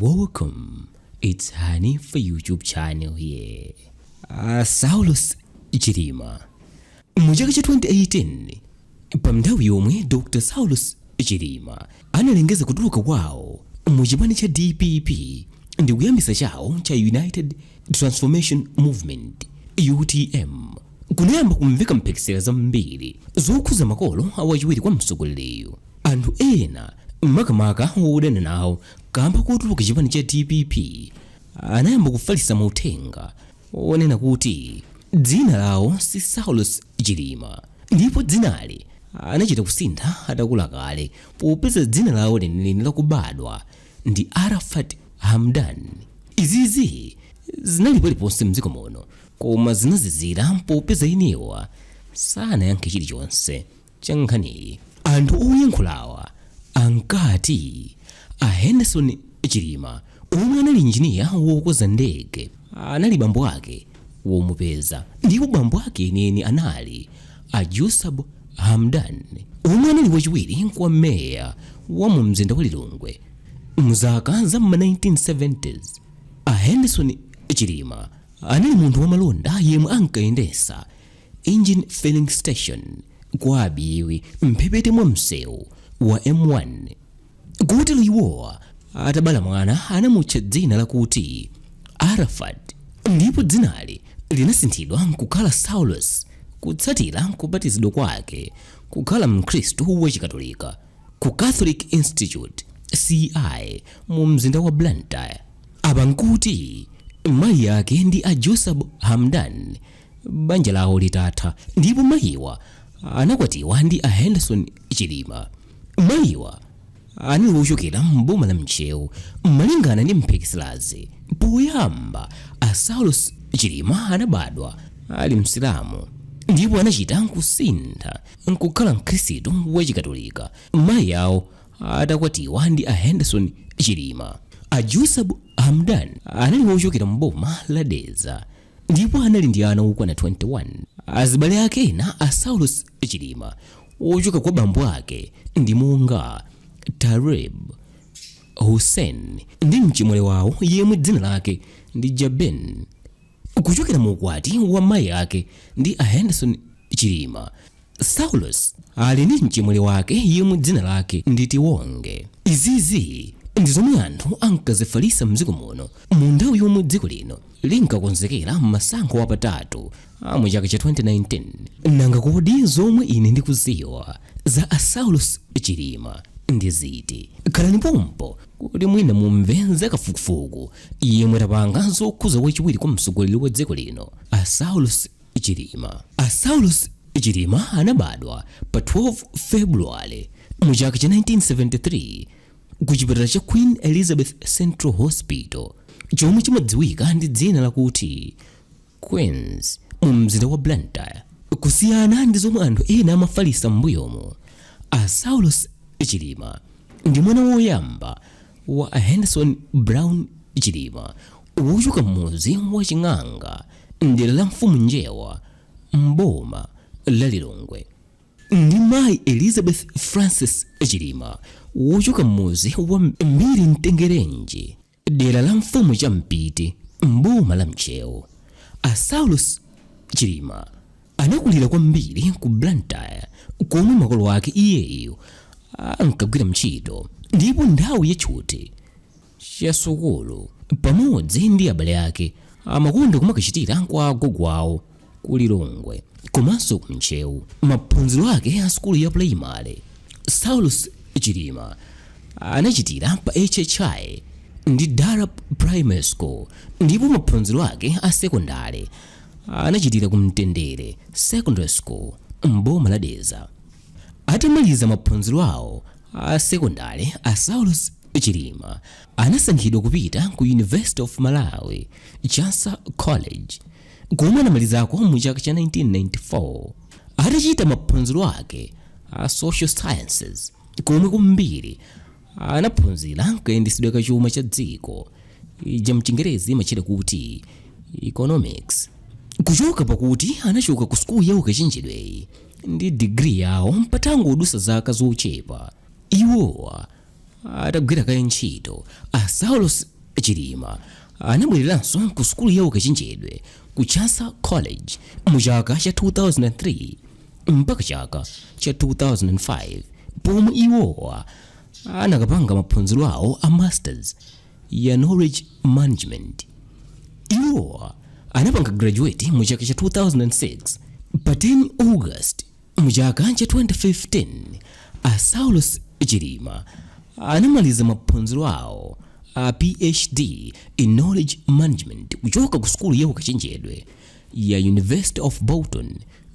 Welcome, it's Hanifa YouTube channel here. Saulos Chilima. Mu chaka cha 2018, pa nthawi yomwe Dr. Saulos Chilima analengeza kutuluka kwawo mu chipani cha DPP ndi kuyambisa chawo cha United Transformation Movement, UTM, kunayamba kumveka mphekesera zambiri zokhuza makolo awachiwiri kwa mtsogoleriyu. Anthu ena, makamaka wodana nawo kamba kotuluka chipani cha DPP, anayamba kufalitsa mauthenga onena kuti dzina lawo si Saulos Chilima ndipo dzinali anachita kusintha atakula kale, popeza dzina lawo lenileni lakubadwa ndi Arafat Hamdan. Izizi zinali paliponse mdziko muno, koma zinazizira popeza inewa sanayankhe chilichonse cha nkhaniyi. Anthu oyankhulawa ankati a Henderson Chilima, omwe anali injiniya wokoza ndege, anali bambo ake womupeza, ndipo bambo ake enieni anali a Jusab Hamdan, omwe anali wachiwiri kwa meya wa mu mzinda wa Lilongwe mzaka za ma 1970s. A Henderson Chilima anali munthu wamalonda yemwe ankayendesa Engine Filling Station kwa Biwi, mphepete mwa msewu wa M1. Kotero iwowa atabala mwana anamutcha dzina lakuti Arafat, ndipo dzinali linasinthidwa nkukhala Saulos kutsatira kubatizidwa kwake kukhala Mkhristu wachikatolika ku Catholic Institute, CI, mu mzinda wa Blantyre. Apa nkuti mayi ake ndi a Jusab Hamdan banja lawo litatha, ndipo mayiwa anakwatiwa ndi a Henderson Chilima. Mayiwa anali wochokera m'boma la Ntcheu. Malingana ndi mphekeserazi, poyamba a Saulos Chilima anabadwa ali Msilamu ndipo anachita kusintha nkukhala Mkhristu wachikatolika mayi awo atakwatiwa ndi a Henderson Chilima. A Jusab Hamdan anali wochokera m'boma la Dedza ndipo anali ndi ana okwana 21. Azibale ake ena a Saulos Chilima ochoka kwa bambo ake ndi monga Tareb Hussein ndi mchimwene wawo yemwe dzina lake ndi Jaben. Kuchokera mu ukwati wa mayi ake ndi a Henderson Chilima, Saulos ali ndi mchimwene wake yemwe dzina lake ndi Tiwonge. Izizi ndi zomwe anthu ankazifalitsa mdziko muno mu nthawi yomwe dziko lino linkakonzekera masankho apatatu a mu chaka cha 2019. Nanga kodi zomwe ine ndikuziwa za a Saulos Chilima ndi ziti? Khalani pompo kuti mwina mumve za kafukufuku yemwe tapanga zokhuza wachiwiri kwa mtsogoleri wa dziko lino, a Saulos Chilima. A Saulos Chilima anabadwa pa 12 February mu chaka cha 1973 ku chipatala cha Queen Elizabeth Central Hospital, chomwe chimadziwika ndi dzina lakuti Queens, mu mzinda wa Blantyre. Kusiyana ndi zomwe anthu ena amafalitsa m'mbuyomo, a Saulos Chilima ndi mwana woyamba wa a Henderson Brown Chilima, wochoka m'mudzi wa Ching'anga mdera la Mfumu Njewa m'boma la Lilongwe, ndi mayi Elizabeth Francis Chilima, wochoka m'mudzi wa Mbiri Mtengerenji, dera la Mfumu Champiti, m'boma la Ntcheu. A Saulos Chilima anakulira kwambiri ku Blantyre, komwe makolo ake iyeyo ankagwira ntchito, ndipo nthawi yatchuthi cha sukulu pamodzi ndi abale ake amakonda kumakachitira kwa agogo awo ku Lilongwe komanso ku Ntcheu. Maphunziro ake a sukulu ya primary Saulos Chilima anachitira pa HHI ndi Darap Primary School, ndipo maphunziro ake a sekondari anachitira ku Mtendere Secondary School m'boma la Dedza. Atamaliza maphunziro awo a sekondari, a Saulos Chilima anasankhidwa kupita ku University of Malawi, Chancellor College, komwe anamalizako mu chaka cha 1994 atachita maphunziro ake a Social Sciences, komwe kwambiri anaphunzira kayendetsedwe ka chuma cha dziko, ija mchingerezi imatchedwa kuti Economics. Kuchoka pakuti anachoka ku sukulu ya ukachenjedweyi ndi digiri yawo, patangodutsa zaka zochepa iwowa Atagwira kaye ntchito, a Saulos Chilima anabwereranso ku sukulu ya ukachenjedwe ku Chancellor College mu chaka cha 2003 mpaka chaka cha 2005, pomwe iwowa anakapanga maphunziro awo a Masters ya Knowledge Management. Iwowa anapanga graduate mu chaka cha 2006. Pa 10 August mu chaka cha 2015, a Saulos Chilima anamaliza maphunziro awo a PhD in Knowledge Management kuchoka ku sukulu ya ukachenjedwe ya University of Bolton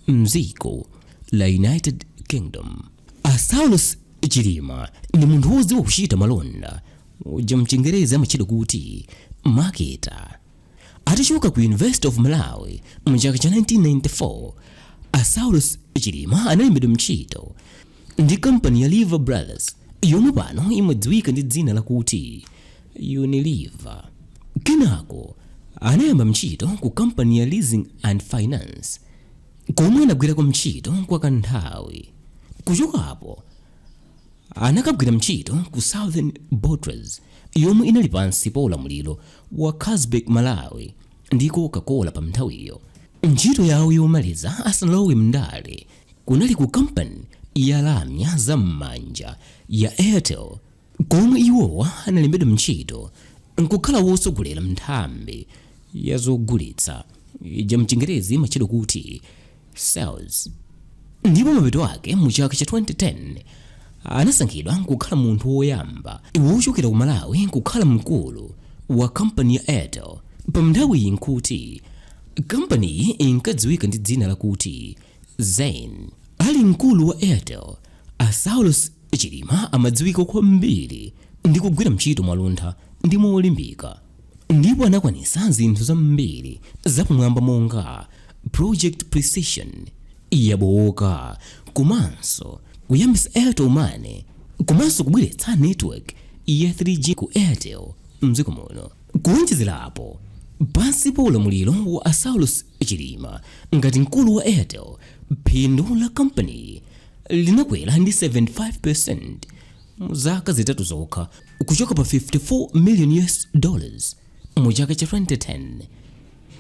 mdziko la United Kingdom. A Saulos Chilima ndi munthu wodziwa kuchita malonda, uja mchingerezi amatchedwa kuti marketer. Atachoka ku University of Malawi mchaka cha 1994, a Saulos Chilima analembedwa ntchito ndi kampani ya Lever Brothers, yomwe pano imadziwika ndi dzina lakuti Unilever. Kenako anayamba ntchito ku kampani ya Leasing and Finance, komwe anagwirako ntchito kwa kanthawi. Kuchokapo anakagwira ntchito ku Southern Bottlers, yomwe inali pansi pa ulamuliro wa Carlsberg Malawi ndi Coca-Cola pa nthawiyo. Ntchito yawo yomaliza asanalowe mndale kunali ku kampani ya lamya zam'manja ya Airtel, komwe iwowa analembedwa ntchito nkukhala wotsogolera nthambi ya zogulitsa, ija mchingerezi imatchedwa kuti sales. Ndipo mapeto ake mu chaka cha 2010 anasankhidwa kukhala munthu woyamba wochokera ku Malawi kukhala mkulu wa kampani ya Airtel. Pa nthawi iyi nkuti kampaniyi inkadziwika ndi dzina lakuti Zain. Ali mkulu wa Airtel, a Saulos Chilima amadziwika kwambiri ndi kugwira ntchito mwaluntha ndi molimbika, ndipo anakwanisa zinthu zambiri zapamwamba monga Project Precision yabowoka, komanso kuyambisa Airtel Money, komanso kubweretsa network ya 3G ku Airtel mdziko muno. Kuwonjezerapo, pansi pa ulamuliro wa a Saulos Chilima ngati mkulu wa Airtel, phindu la kampani linakwera ndi 75% mu zaka 3 zokha, kuchoka pa 54 million US dollars mu chaka cha 2010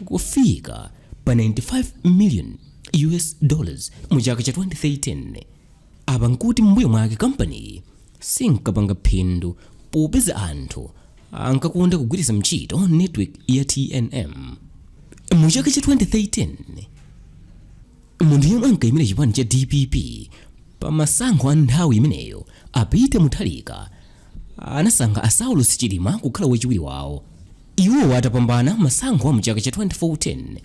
kufika pa 95 million US dollars mu chaka cha 2013. Apa nkuti mbuyo mwake kampani sinkapanga phindu, popeza anthu ankakonda kugwiritsa ntchito network ya TNM. Mu chaka cha 2013, munthu yemwe ankayimira chipani cha DPP pa masankho a nthawi imeneyo, a Peter Mutharika, anasankha a Saulos Chilima kukhala wachiwiri wawo. Iwo atapambana masankho a mu chaka cha 2014,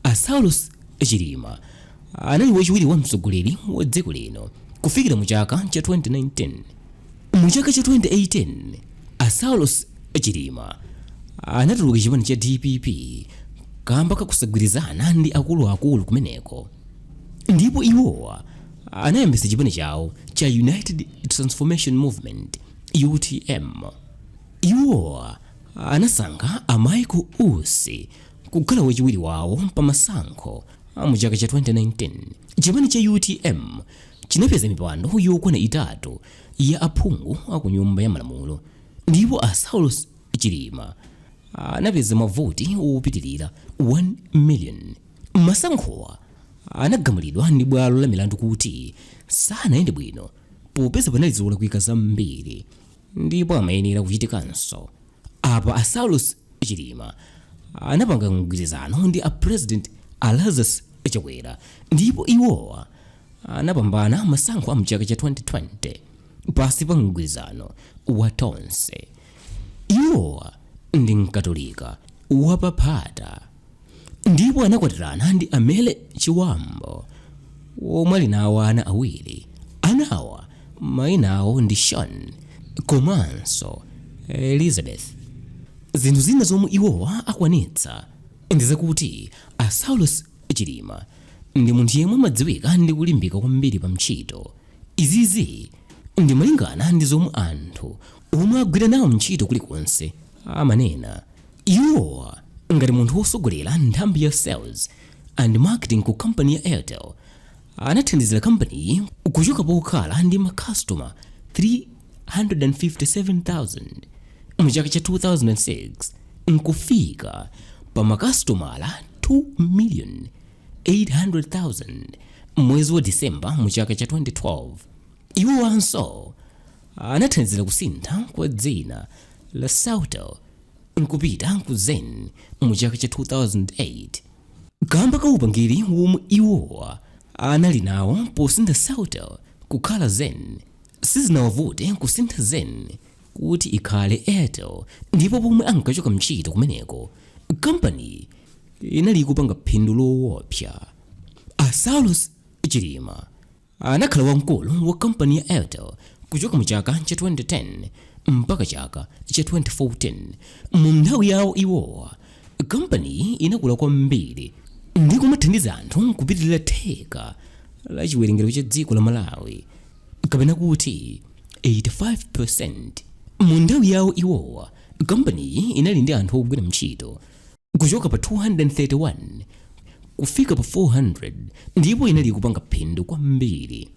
a Saulos Chilima anali wachiwiri wa mtsogoleri wa dziko lino kufikira mu chaka cha 2019. Mu chaka cha 2018, a Saulos Chilima anatuluka chipani cha DPP kamba kakusagwirizana ndi akuluakulu kumeneko, ndipo iwowa anayambisa chipani chawo cha United Transformation Movement, UTM. Iwowa anasankha a Michael Usi kukhala wachiwiri wawo pa masankho a mu chaka cha 2019. Chipani cha UTM chinapeza mipando yokwana itatu ya aphungu a ku Nyumba ya Malamulo, ndipo a Saulos Chilima anapeza mavoti opitirira 1 million. Masankhowa anagamulidwa ndi bwalo la milandu kuti sanayende bwino, popeza panali zolakwika zambiri ndipo amayenera kuchitikanso. Apa a Saulos Chilima anapanga mgwirizano ndi a President a Lazarus Chakwera, ndipo iwowa anapambana masankho a mchaka cha 2020 pasi pa mgwirizano wa Tonse. Iwowa ndi Mkatolika wapaphata, ndipo anakwatirana ndi Amele Chiwambo, womwe ali nawo ana awiri. Anawa mayina awo ndi Sean komanso Elizabeth. Zinthu zina zomwe iwowa akwanitsa ndi zakuti a Saulos Chilima ndi munthu yemwe amadziwika ndi kulimbika kwambiri pa ntchito. Izizi ndi malingana ndi zomwe anthu omwe agwira nawo ntchito kulikonse amanena. Iwowa ngati munthu wosogolera nthambi ya sales and marketing ku kampani ya Airtel, anathandizira kampaniyi kuchoka pokhala ndi makastoma 157,000 mu chaka cha 2006 nkufika pa makasitomala 2 million 800,000 mwezi wa Disemba mu chaka cha 2012. Iwowanso anathandizira kusintha kwa dzina la Celtel nkupita ku Zain mu chaka cha 2008. Kamba ka upangiri womwe iwowa anali nawo posintha Celtel kukhala Zain, sizinawavute kusintha Zain kuti ikhale Airtel, ndipo pomwe ankachoka mntchito kumeneko, kampani inali ikupanga phindu lowopsa. A Saulos Chilima anakhala wamkulu wa kampani ya Airtel kuchoka mu chaka cha 2010 mpaka chaka cha 2014. Mu nthawi yawo iwowa, kampani inakula kwambiri ndi kumathandiza anthu kupitirira theka la chiwerengero cha dziko la Malawi, kapena kuti 85%. Mu nthawi yawo iwowa, kampaniyi inali ndi anthu ogwira ntchito kuchoka pa 231 kufika pa 400, ndipo inali kupanga phindu kwambiri.